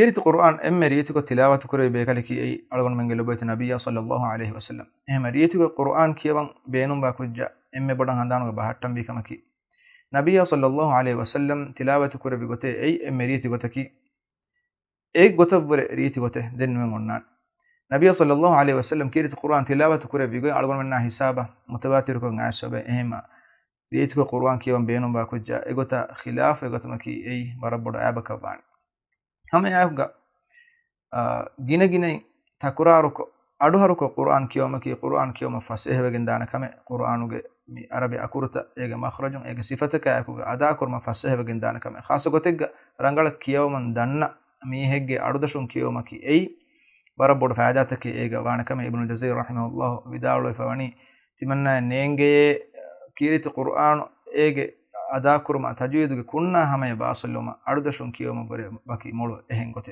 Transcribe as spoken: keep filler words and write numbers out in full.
ކީރިތި ޤުރުއާން އެންމެ ރީތިކޮށް ތިލާވަތު ކުރެވި ބޭކަލަކީ އެއީ އަޅުގަނޑުމެންގެ ލޮބުވެތި ނަބިއްޔާ ޞައްލައްލާހު ޢަލައިހި ވަސައްލަމް. އެހެންމަ ރީތިކޮށް ޤުރުއާން ކިޔަވަން ބޭނުންވާ ކުއްޖާ އެންމެ ބޮޑަށް ހަނދާނުގަ ބަހައްޓަންވީ ކަމަކީ، ނަބިއްޔާ ޞައްލައްލާހު ޢަލައިހި ވަސައްލަމް ތިލާވަތު ކުރެވި ގޮތެއް އެއީ އެންމެ ރީތި ގޮތަކީ، އެ ގޮތަށްވުރެ ރީތި ގޮތެއް ދެން ނުވެން އޮންނާނެ. ނަބިއްޔާ ޞައްލައްލާހު ޢަލައިހި ވަސައްލަމް ކީރިތި ޤުރުއާން ތިލާވަތު ކުރެއްވި ގޮތް އަޅުގަނޑުމެންނާ ހިސާބަށް މުތަވާތިރުކޮށް އައިސް އޮބެ އެހެންމަ ރީތިކޮށް ޤުރުއާން ކިޔަވަން ބޭނުންވާ ކުއްޖާ އެގޮތަށް ޚިލާފު އެގޮތަކީ އެއީ ވަރަށް ބޮޑު އައިބަކަށް ވާނެ. ހަމަ އެއާއެކުގަ، އާ، ގިނަ ގިނައިން ތަކުރާރުކޮށް، އަޑުހަރުކޮށް ޤުރުއާން ކިޔަވުމަކީ ޤުރުއާން ކިޔަވުމަށް ފަސޭހަވެގެން ދާނެ ކަމެއް، ޤުރުއާނުގެ މި އަރަބި އަކުރުތައް، އޭގެ މަޚްރަޖުން، އޭގެ ސިފަތަކާއެކުގަ އަދާކުރުމަށް ފަސޭހަވެގެން ދާނެ ކަމެއް، ޚާއްޞަ ގޮތެއްގަ ރަނގަޅަށް ކިޔަވަމުން ދަންނަ މީހެއްގެ އަޑުދަށުން ކިޔެވުމަކީ އެއީ ވަރަށް ބޮޑު ފައިދާތަކެއް އޭގަ ވާނެ ކަމެއް އިބްނުލް ޖަޒަރީ ރަޙިމަހުﷲ ވިދާޅުވެފަ ވަނީ، ތިމަންނާއަށް ނޭނގެޔޭ ކީރިތި ޤުރުއާނު އޭގެ އަދާކުރުމަށް ތަޖްވީދުގެ ކުންނާ ހަމަޔަށް ވާސިލުވުމަށް އަޑުދަށުން ކިޔެވުމަށްވުރެ ވަކި މޮޅު އެހެން ގޮތެއް.